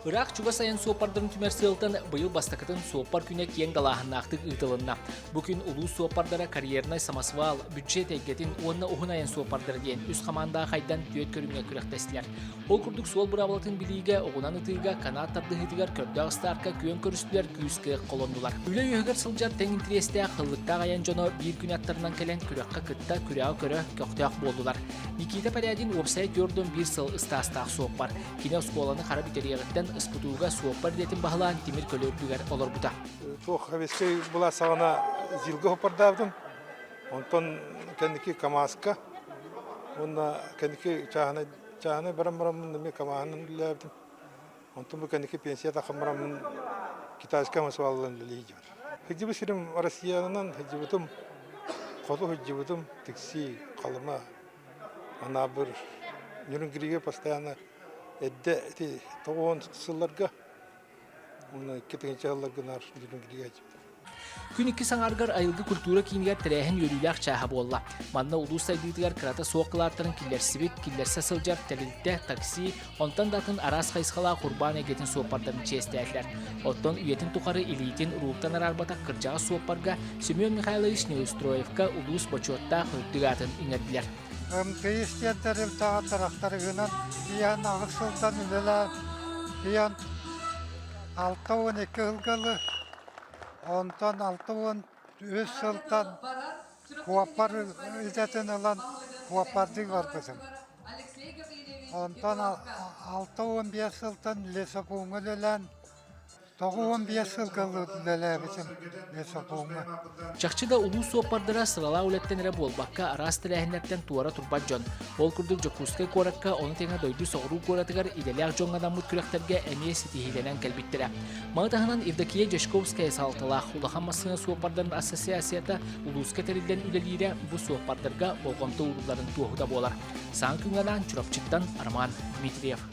Ыраах чугас айан суоппардарын түмэр сыалтан быйыл бастакытын суоппар күнэ киэҥ далааһыннаахтык ыытылынна. Бу күн улуус суоппардара карьернай самосвал, бюджет эйгэтин уонна уһун айан суоппардара диэн үс хамаандаҕа хайдан түөрт көрүҥҥэ күрэхтэстилэр. Ол курдук суол быраабылатын билиигэ, оҕунан ытыыга, канат тардыһыытыгар көрдөөх ыстаарка күөн көрүстүлэр, күүс-кыах холоннулар. Үлэ үөһүгэр сылдьар тэҥ интэриэстээх, ыллыктаах айан дьоно биир күн аттарынан кэлэн күрэххэ кытта, күрэҕи көрө, көхтөөх буоллулар. Никита Порядин уопсайа 41 сыл ыстаастаах суоппар. Кини оскуоланы хара бүтэриэҕиттэн СПТУ-га суоппар идэтин баһылаан тимир көлө үрдүгэр олорбута. Туох Советскай былаас саҕана ЗИЛ-га хоппордаабытым. Онтон кэнники КАМАЗ-ка уонна кэнники чааһынай чааһынай баран бараммын эмиэ КАМАЗынан үлэлээбитим. Онтон бу кэнники пенсия тахсан бараммын китайскай самосвалынан үлэлии сылдьабын. Сылдьыбыт сирим Россиянан сылдьыбытым, хоту сылдьыбытым, Тикси, Халыма, Анаабыр Нерюнгригэ постоянно эрдэ ити 90 сылларга уонна 2000 сылларга наар Нерюнгригэ сылдьыбытым. Күн иккис аҥаарыгар Айылгы культура киинигэр тэрээһин үөрүүлээх чааһа буолла. Манна улуус сайдыытыгар кырата суох кылааттарын киллэрсибит, киллэрсэ сылдьар тэрилтэ, такси, онтон да атын араас хайысхалаах урбаан эйгэтин суоппардарын чиэстээтилэр. Оттон үйэтин тухары илиитин уруултан араарбатах кырдьаҕас суоппарга Семен Михайлович Неустроевка улуус бочуоттаах үрдүк аатын иҥэрдилэр. МТС диэн тэрилтэҕэ тырахтарыһынан тиийэн аҕыс сылтан үлэлээн тиийэн 62 сылга онтон 63 сылтан Куоппар идэтин ылан куоппардыы барбытым. Онтон 65 сылтан лесопууҥҥа үлэлээн 95 сылга үлэлээбитим лесопууҥҥа. Чахчы да улуус суоппардара сыралаах үлэттэн эрэ буолбакка, араас тэрээһиннэртэн туора турбат дьон. Ол курдук Дьокуускай куоракка, ону тэҥэ дойду соҕуруу куоратыгар идэлээх дьоҥҥо анаммыт күрэхтэргэ эмиэ ситиһиилэнэн кэлбиттэрэ. Маны таһынан Евдокия Дьячковская салалталаах улахан массыына суоппардарын ассоциацията улууска тэриллэн үлэлиирэ бу суоппардарга болҕомто уурулларын туоһута буолар. Саҥа күҥҥэ анаан Чурапчыттан Роман Дмитриев.